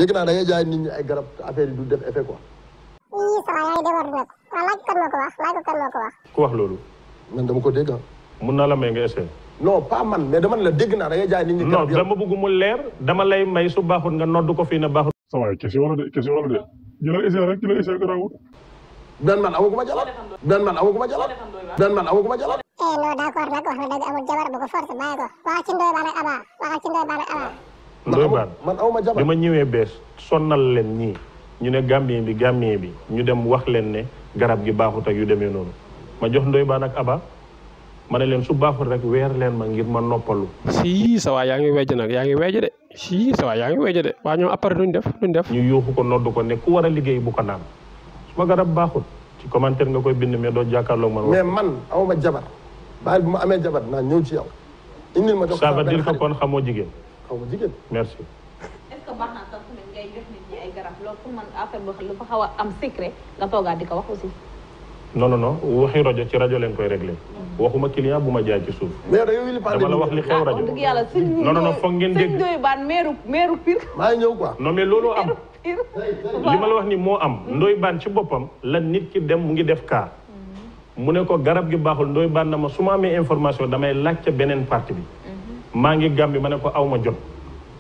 dégg naa da ngay jaay nit ñi ay garab affaire yi du def effet quoi. oui ça va yaa ngi déwén nag waaw laaj kan moo ko wax laaj ko kan moo ko wax. ku wax loolu. man dama ko dégg ah. mun naa la may nga essayé. non pas man mais dama ne la dégg naa da ngay jaay nit ñi. garab non dama bëgg mu leer dama lay may su baaxul nga nodd ko fii na baaxul. sa waay kese wala de jëlal essayé rek jëlal essayé garaawul. benn man amaguma jabar. benn man amaguma jabar. benn man amaguma jabar. non d'accord nag wax na dëgg amul jabar bu ko force bàyyi ko waxal ci Ndoye Bane ak Aba waxal ci Ndoye Bane ak Aba. Ndoye Bane man amuma jabar. bi ma ñëwee bees sonnal leen ñii ñu ne Gambien bi ñu dem wax leen ne garab gi baaxut ak yu demee noonu ma jox Ndoye Bane ak Aba ma ne leen su baaxul rek weer leen ma ngir ma noppalu. si sa waay yaa ngi wejj nag yaa ngi wejj de si sa waay yaa ngi wejj de waa ñoom après duñ def. ñu yuuxu ko nodd ko ne ku war a liggéey bu ko naan su ma garab baaxul ci commentaire nga koy bind mais doo jàkkaarloog man. mais man amuma jabar baal bu ma amee jabar naa ñëw ci yow. indil ma jox ça veut dire que kon xamoo jigéen. xamoo jigéen. merci. est-ce que baax na sax tamit ngay jox nit ñi ay garab loolu pour man affaire boo xam ne dafa xaw a am secret nga toogaat di ko wax aussi. non waxi rajo ci rajo leen koy réglé. waxuma client bu ma jaay ci suuf. mais da ngay dama la wax li xew rajo. dëgg yàlla sëñ non foog ngeen dégg sëñ Ndoye Bane meeru Pire. maa ngi ñëw quoi. non mais looloo am. li ma la wax ni moo am. Ndoye Bane ci boppam la nit ki dem mu ngi def cas. mu ne ko garab gi baaxul Ndoye Bane na ma su ma amee information damay laajte beneen parti bi. maa ngi Gàmbi ma ne ko aw ma jot.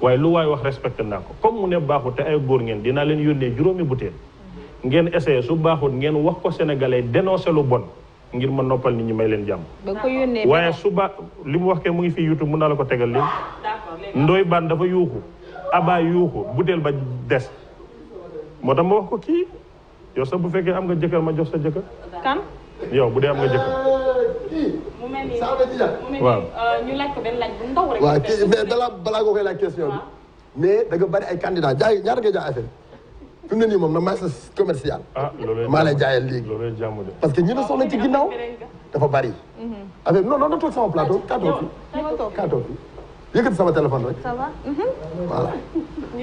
waaye lu waay wax respecté naa ko comme mu ne baaxul te ay góor ngeen dinaa leen yónnee juróomi butéel. ngeen essayé su baaxul ngeen wax ko sénégalais dénoncé lu bon ngir ma noppal nit ñi may leen jàmm. waaye suba li mu wax ke mu ngi fii YouTube mun naa la ko tegal léegi. Ndoye Bane dafa yuuxu Aba yuuxu butéel ba des moo tax ma wax ko kii yow sax bu fekkee am nga jëkkër ma jox sa jëkkër. kan. yow bu dee am nga jëkkër. mu mel ni waaw ñu laaj ko benn laaj bu ndaw rek. waaw kii mais balaa nga koy laaj question bi. mais da nga bari ay candidats jaay ñaata ngay jaay affaire fi mu ne nii moom nag maa sa commercial. maa lay jaayal léegi. loolu jàmm de. parce que ñi ne soxla ci ginnaaw dafa bari. affaire non toog sama plateau kaatoo fi yëkkati sama téléphone rek. ça va. voilà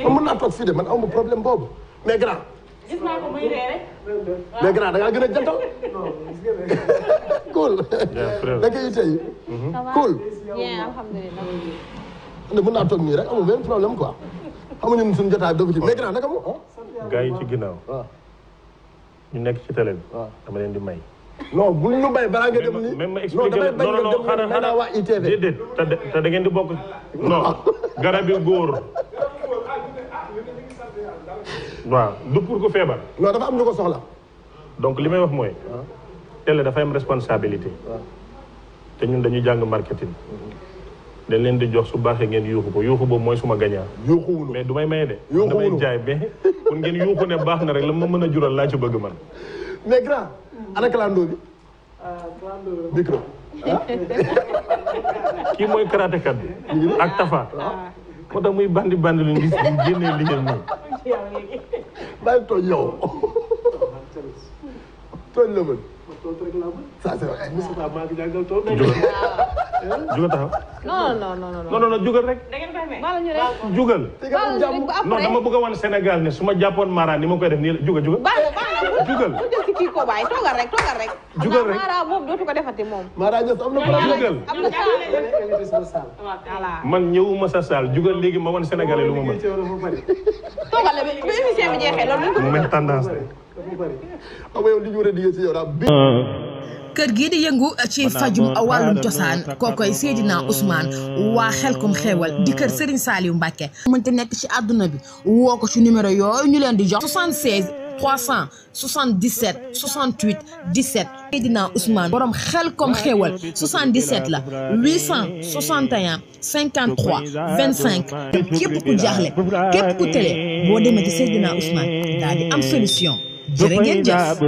man mën naa toog fii de man awma problème boobu mais grand. gis naa ko muy ree rek. mais grand da ngaa gën a jantal. cool. naka yi tey. cool. bien alhamdulilah. mën naa toog nii rek amul benn problème quoi. xamuñu ne suñu jotaay dëgg ci mais grand naka mu. gars yi ci ginnaaw. ñu nekk ci télé bi. dama leen di may. non bu ñu bay balaa nga dem nii. même ma expliqué la non xanaa waa ITV. déedéet te da ngeen di bokk. non garab yi góor. waaw du pour ko feebar. non dafa am ñu ko soxla. donc li may wax mooy. télé dafa am responsabilité. te ñun dañuy jàng marketing. dañ leen di jox su baaxee ngeen yuuxu ko yuuxu boobu mooy suma gañaa. yuuxuwul mais du may maye de. yuuxuwul damay jaay mais pour ngeen yuuxu ne baax na rek la ma mën a jural laa ci bëgg man. mais grand. ana clando bi. micro. kii mooy karatékat bi. ak Tafa. moo tax muy bandi lu ngi génnee li ngeen nii. bàyyi tooñ yow. tooñ la mën. ça c'est vrai. jugal taxaw. non jugal rek. da ngeen koy may. jugal. non après dama bëgg a wan Sénégal ne su ma jàppoon Mara ni ma koy def nii la jugal. jugal. bu jël si kii ko bàyyi toogal rek. jugal rek Mara boobu dootu ko defati moom. Mara Niass am na problème. jugal. am na voilà. man ñëwuma sa saal jugal léegi ma wan Sénégalais lu ma mën. toogal la ba émission bi jeexee loolu. mu mel tendance de. xam nga yow li ñu war a diggee ci yow daal bi. kër gii di yëngu ci fajum wàllum cosaan kookoy Seydina Ousmane waa Xelkom Xéewal di kër Serigne Saliou Mbacké mënta nekk ci àdduna bi woo ko ci numéro yooyu ñu leen di jox 76 377 68 17 Seydina Ousmane borom Xelkom Xéewal 77 la 861 53 25 képp ku jaaxle képp ku télé boo demee ci Seydina Ousmane daal di am solution jërë ngeen jëf